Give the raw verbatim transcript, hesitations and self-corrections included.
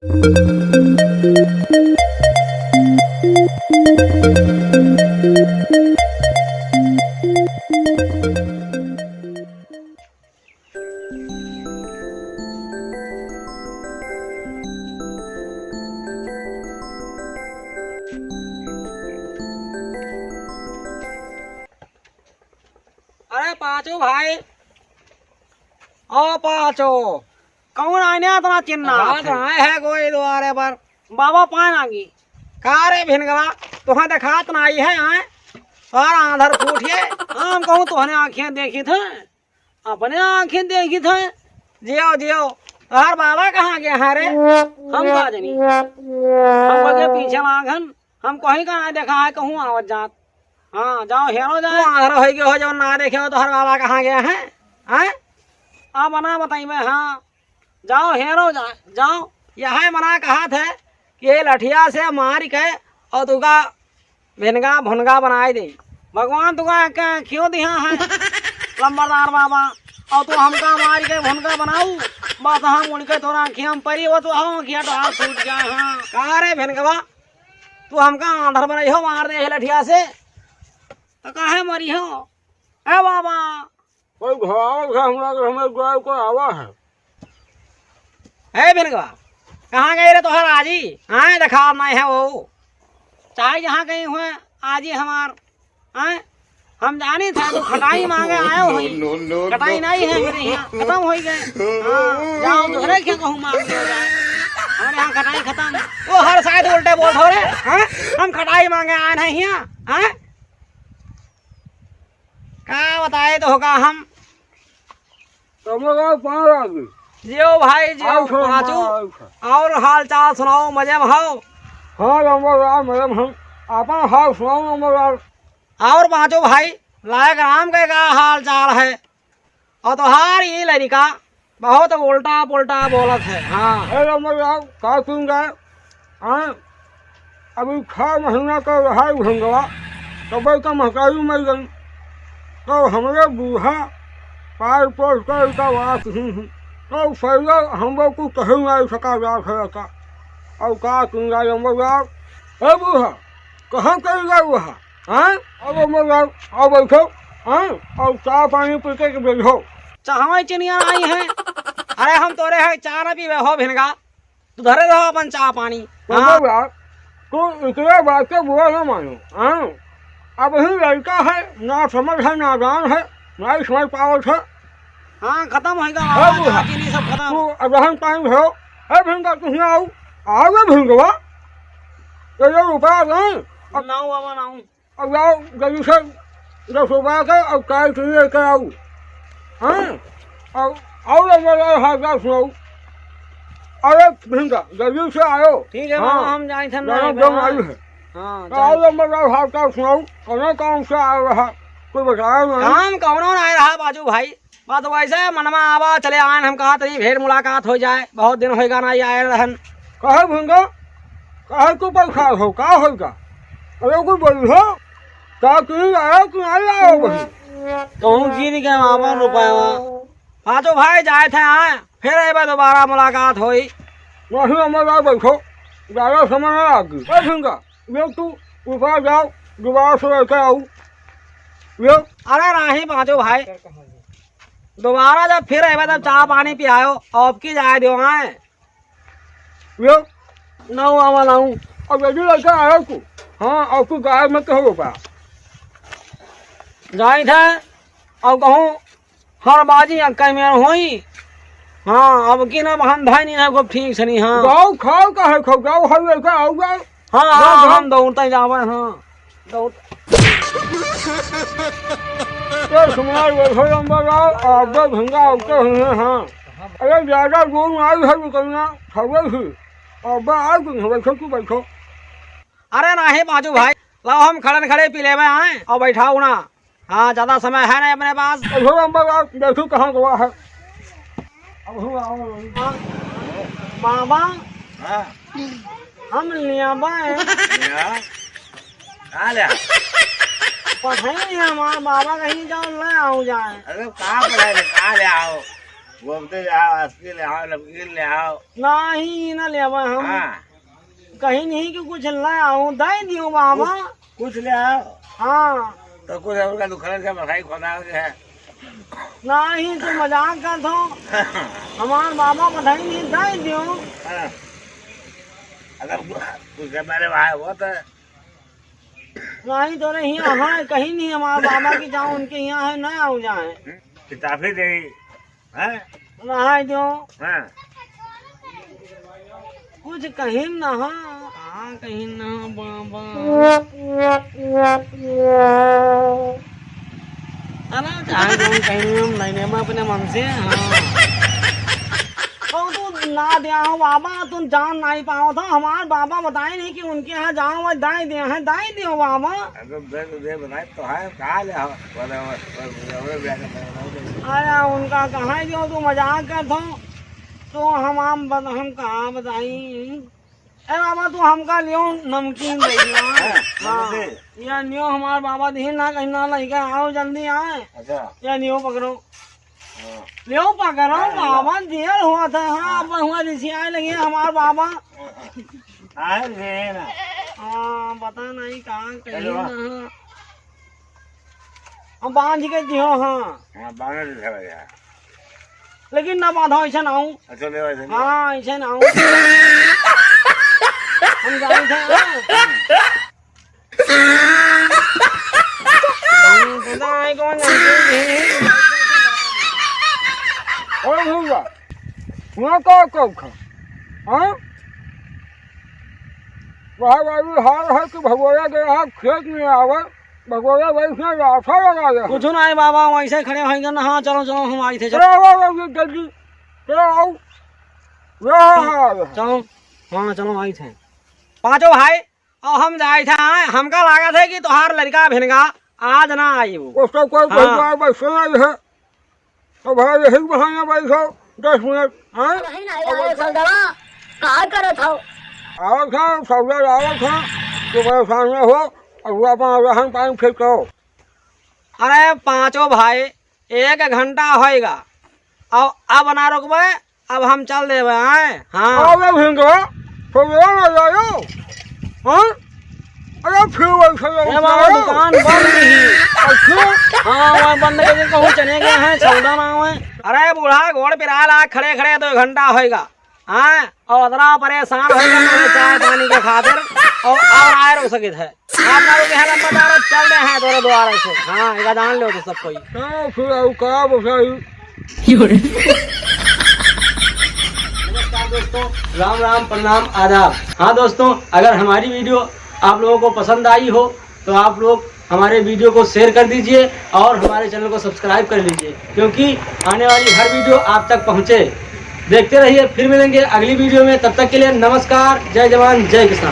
अरे पाँचू भाई, ओ पाँचू, कौन आइने इतना चिन्ना हाँ, थे? तो आए है कोई दुआरे पर। बाबा पान आगी। का रे भिनगवा, तुहाँ देखात नाई है, आए? सारा आंधर फूटिए। हम कहूँ तुहने आँखें देखी थे, अपने आँखें देखी थे। जियो, जियो, तोहार बाबा कहाँ गया है रे? हम का जानी, हम बगे पीछे मांगन। हम कहीं का ना देखा है, कहूँ आवत जात। हाँ, जाओ हेरो तू जाए। आंधर होइ गयो हो, जब ना देखे हो, तोहर बाबा कहाँ गया है? हैं? अब ना बताई मैं, हाँ। जाओ हेरो जाए, जाओ। यह मना कहा थे कि ये लठिया से मार के और तुका भिनगा भुनगा बनाए दे। भगवान तुका के क्यों दिया है? लंबरदार बाबा, और तू हमका मार के भुनगा बनाऊ, बस हम उनके तोरा आँखिया में परी हो, तो आँखिया तो हाथ फूट जाए, हाँ। का रे भिनगवा? तू हमका आंधर बनई हो, मार दे है लठिया से। तो काहे मरी हो? ए बाबा। कोई घरावल से हमरा के हमें गाय को आवा है। ए बिनगवा, कहाँ गई रे तोहर आजी? आए देखा नहीं है वो। चाहे जहाँ गई हुए आजी हमार। आए, हम जानी था तू खटाई मांगे आयो हुई। No, no, no, खटाई नहीं है मेरे यहाँ, खतम होइ गए। हाँ, जाओ दूसरे के कहूँ मांग लो जाए। हमारे यहाँ खटाई खतम। वो हर शायद उल्टे बोल थोड़े। हाँ, हम खटाई मांगे आए नहीं यहाँ। हाँ, का बताए तो होगा हम। तमरा पाँव लागी। जियो भाई, जियो आओ सर, पाँचू। आओ सर। और हाल चाल सुनाओ, मजे में हो? हाँ, नंबर यार, मजे में हम। आपन हाल सुनाओ, नंबर यार। और पाँचू भाई, लायक राम के का हाल चाल है? और तोहार ई लड़िका बहुत उल्टा पुल्टा बोलत है। हाँ। ए नंबर यार, का सुन जाए? हाँ, अभी छह महीना का रहा है भंगवा, तबे का महतारी मर गई। तो हमरे बूढ़ा पाल पोस कर इनका वास ही ही। तो पहले हम लोग को कहीं नहीं सका जा सकता। और का तुम जाए नंबर यार? ए बूढ़ा, कहाँ चल गए वहाँ? हाँ? अब नंबर यार, आओ बैठो। हाँ? और चाय पानी पी के बैठो। चाहवा चिनिया आई है। अरे हम तोरे है चाय ना पीवे हो भिनगा। तू धरे रहो अपन चाह पानी। हाँ। बाबा, तू इतने बात के बुरा ना मानो, हाँ? अब ही लड़का है, ना समझ है, नादान है, नहीं समझ पावत है। हाँ, खतम होइगा हाँ, बाबा, बूढ़ा। चाह चीनी सब खतम। तू अदहन पानी भरो, ए भिनगा, तू यहाँ आओ, आओ ए भिनगवा, तो ये रुपया नहीं। नाऊ बाबा, नाऊ। अब जाओ, जल्दी से दस रुपया के, अब चाय चीनी लेके आओ। हाँ? अब आओ, नंबर यार, हाल चाल सुनाओ। अरे, भिनगा, जल्दी से आओ। ठीक है, हाँ। बाबा, हम जाए थे ना, जाना एक बार, दम हाँ। आई है। हाँ, तो जाए। आओ, नंबर यार, हाल चाल सुनाओ। कौनो काम से आ रहा, कोई बताया नहीं। काम कौनो ना आ रहा, बाजू भाई। बात वैसे मनमा आवा, चले आन, हम कहा तनी भेंट मुलाकात हो जाए, बहुत दिन होइगा ना ये आए रहन। काहे भंगा? काहे तू परेशान हो? का होइगा? अरे कोई बोल हो, का तू आयो कि नहीं आयो बहिन? कहूँ गिन के मामा रुपया। पाँचों भाई जाए थे आए, फिर अइबे दोबारा मुलाकात होई। वही हमारा बैठो, ज्यादा समय ना लागी। ए भंगा, ये तू ऊपर जाओ, दोबारा से लेके आओ। ये अरे नाही पाँचों भाई, दोबारा जब फिर अइबे तब चाह पानी पियायो, अब की जाए दियो आए। ये ना हुआ वाला हूँ। अब यदि लड़का आयो तू, हाँ, अब तू गायब मत हो बा। जाई था, अब कहूँ हर बाजी अक्का में होई। हाँ, अब की ना हम धाई नहीं है, को ठीक से नहीं, हाँ। गाँव खाओ का है, खाओ, गाँव हर लड़का आओ, गाँव। हाँ, हाँ, हाँ, हाँ। हम दौड़ते जावे, हाँ। दौड़। ए, सुनार बैठो, लंबा गाँव, आप दो भंगा, आप तो हुए, हाँ। अरे, ज्यादा दूर ना आई है, निकलना, खबर ही। अब आ, तुम बैठो, तू बैठो। अरे, नाही, बाजू भाई, लाओ, हम खड़न खड़े पी लेवे, आए, और बैठाओ ना। हाँ, ज्यादा समय है नहीं अपने पास। अरे बाबा, देखो कहाँ गवा है। अब हो आओ। बाबा, हाँ। हम लियाबा है। लिया? कहाँ लिया? पढ़े नहीं हमार बाबा, कहीं जाओ, ले आओ जाए। अरे कहाँ पढ़े रे, कहाँ ले आओ? गोमती ले आओ, अस्की ले आओ, नमकीन ले आओ। नाही, ना लेवा हम। हाँ। कहीं नहीं कि कुछ ले आओ, दे दियो बाबा। कुछ, कुछ ले आओ। हाँ। तो कुछ उनका दुखरन के बधाई खोदा के है। नाही, तू मजाक करत हो। हमार बाबा बधाई नहीं, दे दियो। हाँ। अगर कुछ हमारे भाई हो तो नाही, तोरे हियाँ है, कहीं नहीं हमार बाबा की जाओ, उनके हियाँ है, ना आओ जाए। हम्म, किताबें दे, हैं? रहाई दो। हाँ। कुछ कहीं ना, हाँ, कहीं ना, बाबा। अरे, चाहे जो कहीं हम नहीं, मैं अपने मन से, हाँ। ओ, तू ना दिया हो बाबा, तुम जान नहीं पाओ था, हमार बाबा बताए नहीं कि उनके यहाँ जाओ, वह दाई दे हैं, दाई दियो बाबा। अरे, दे, दे, बताए तो है, कहाँ ले आओ? बोले, बोले, बोले, बोले, बोले, बोले। अरे, उनका कहाँ दियो, तू मजाक करत हो, तो हम, हम बत-, हम कहाँ बताई? ए बाबा, तू हमका लियो नमकीन दे दियो। हाँ, हाँ, नमकीन। या लियो हमार बाबा दिए ना, कहीं ना लइके आओ, जल्दी आए। अच्छा। या लियो पकड़ो। हाँ। लियो पकड़ो, हाँ, बाबा देर हुआ था। हाँ, हाँ। अब हुआ रिसियाए लगे हमार बाबा। हाँ, हाँ। आए थे ना। हाँ, पता नहीं कहाँ कहीं चलो। ना। हम बांध के दियो, हाँ। हाँ, बांध के दियो, हाँ। लेकिन ना बांधो, ऐसे ना हो। अच्छा, ले, ऐसे ले। हाँ, ऐसे ना हो। हम जाए थे, हाँ। हम तो ना आए, कौन जानते हैं? अरे भैया, हुआ का, का, का? हाँ? वहाँ वाली हाल है कि भगोड़ा गया है, खेत में आवे, भगोड़ा वैसे लाठा लगा दे। कुछ ना है बाबा, वैसे खड़े होइगा ना। हाँ, चलो, चलो, हम आई थे, चलो। अरे, अरे, अरे, जल्दी, चलो, आओ। ये हाल है। चलो, हाँ, चलो, आई थे। पाँचों भाई, अब हम जाई थे, हमका लागत है कि तोहार लड़का भिनगा आज ना आई वो। उसका कोई हाँ। परिवार वैसे नहीं है। तो भाई यही बहाना बैठो दस मिनट, हैं? वही ना, अब यार, वैसे संगवा, का करत हो? आओ था, सौदा लाओ था, तो परेशान न हो, अब वो अपना रहन पान ठीक करो। अरे पाँचों भाई, एक घंटा होएगा, अब, अब ना रुकबे, अब हम चल देबे, आए? हाँ। अरे भिंगो, तो ये ना जाओ। हाँ? अरे फिर वैसे ए बाबा, दुकान बंद रही। अच्छा। हाँ, वहाँ बंद करके कहूँ चले गए हैं, सौदा ना हुए। अरे बूढ़ा, गोड़ पिराला, खड़े खड़े दो घंटा होएगा। हाँ, और अतरा परेशान होएगा, तो चाय पानी के खातिर, और, और आए रो सकित है। आप लोग यहाँ लंबा तारा चल रहे हैं तोरे द्वारा से। हाँ, एक जान लो तो सब कोई। का फिर आऊ का बताई? नमस्कार दोस्तों, राम राम, प्रणाम, आदाब। हाँ दोस्तों, अगर हमारी video आप लोगों को पसंद आई हो तो आप लोग हमारे video को share कर दीजिए और हमारे channel को subscribe कर लीजिए, क्योंकि आने वाली हर video आप तक पहुँचे। देखते रहिए, फिर मिलेंगे अगली video में। तब तक के लिए नमस्कार, जय जवान, जय किसान।